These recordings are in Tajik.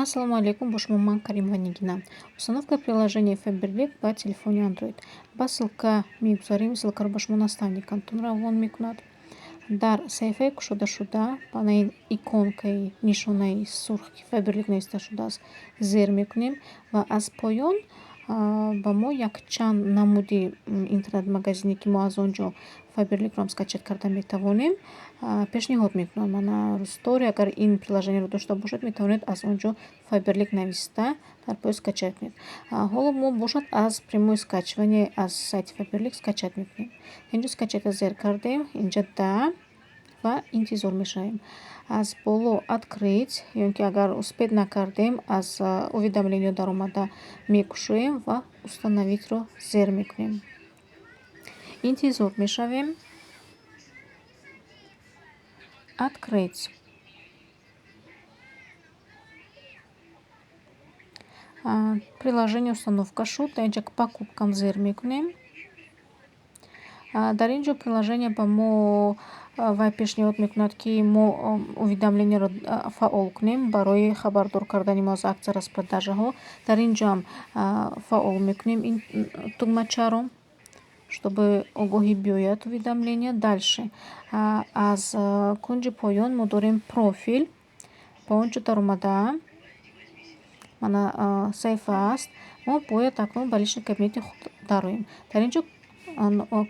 Ассалому алайкум, бо шумо ман, Каримова Нигина. Установка приложения Faberlic ба телефони Android. Ба ссылка мегузарем, ссылкаро ба шумо наставникатон равон мекунад. Дар саҳифаи кушодашуда ба ин иконкаи нишонаи сурх, ки Faberlic нависта шудааст, зер мекунем ва аз поён ба мо якчанд намуди интернет-магазине, ки мо аз он ҷо Faberlic-ро скачать карда метавонем, пешниҳод мекунанд. Мана Рустори, агар ин приложениеро дошта бошед, метавонед аз он ҷо Faberlic нависта, дар поён скачать кунед. Ҳоло мо бошад, аз прямое скачивание аз сайти Faberlic скачать мекунем. Инҷо скачать зер кардем, инҷа да ва интизор мешавем. Аз боло открыть ё ин ки агар успеть накардем, аз уведомление даромада мекушоем ва установить-ро зер мекунем. Интизор мешавем. Открыть. Приложение установка шуд. Дар инҷа к покупкам зер мекунем. Дар ин ҷо приложение ба мо вай пешниҳод мекунад, ки мо уведомлениеро фаъол кунем барои хабардор кардани мо аз акция, распродажаҳо. Дар ин ҷоам фаъол мекунем ин тугмачаро, чтобы огоҳӣ биёяд, уведомление. Дальше аз кунҷи поён мо дорем профил. Ба он ҷо даромада, мана саҳифа аст. Мо бояд акнун ба личный кабинети худ дароем. Дар ин ҷо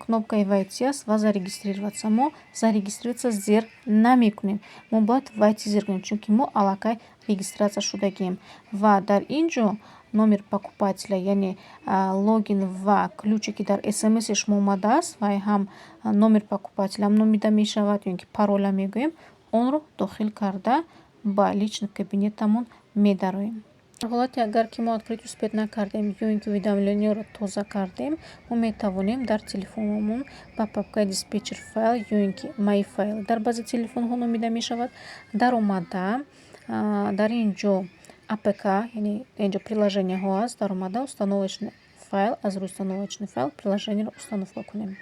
кнопкаи войти аст ва зарегистрироваться. Мо зарегистрироваться зер намекунем. Мо бояд войти зер кунем, чунки мо аллакай регистрация шудагием. Ва дар ин ҷо номер покупателя, яъне логин ва ключе, ки дар смси шумо омадааст, вай ҳам номер покупателя номида мешавад ё ин ки пароля мегӯем, онро дохил карда, ба личный кабинетамон медароем. Дар ҳолате, агар ки мо открыть успеть накардем ё ин ки уведомлениеро тоза кардем, мо метавонем дар телефонамон ба папкаи диспетчер файл ё ин ки мои файлы дар баъзе телефонҳо номида мешавад, даромада, дар ин ҷо апк, яъне ин ҷо приложениеҳо аст, даромада, установочный файл, аз рӯи установочный файл приложениеро установка кунем.